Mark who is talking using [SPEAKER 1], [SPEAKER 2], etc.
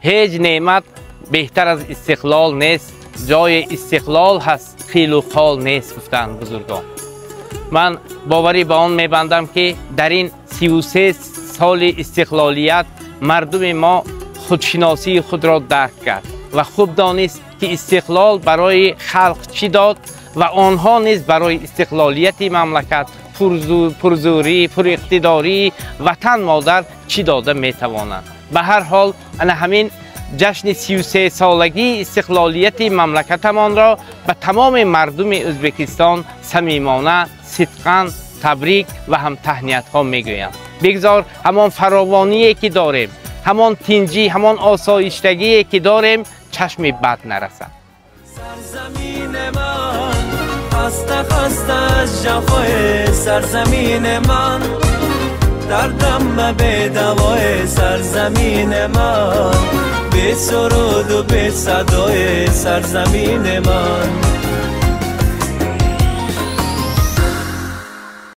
[SPEAKER 1] Ҳеҷ неъмат беҳтар аз истиқлол нест, ҷои истиқлол ҳаст, қилу қол нест, гуфтанд бузургон. Ман боварӣ ба он мебандам, ки дар ин 33 соли истиқлолият мардуми мо худшиносии худро дарк кард ва хуб донист, ки истиқлол барои халқ чӣ дод ва онҳо низ барои истиқлолияти мамлакат, пурзӯрӣ, пуриқтидории ватан модар чӣ дода метавонанд. Ба ҳар ҳол, ана ҳамин ҷашни 33-солагии истиқлолияти мамлакатамонро ба тамоми мардуми Ӯзбекистон самимона, сидқан табрик ва ҳам таҳниятҳо мегӯям. Бигзор ҳамон фаровоние ки дорем, ҳамон тинҷӣ, ҳамон осоиштагие ки дорем, чашми бад нарасад.
[SPEAKER 2] Сарзамини ман хаста хаста аз ҷафои сарзамини ман, дардам ба бедавои сарзамини ман, бесуруду бесадои сарзамини ман.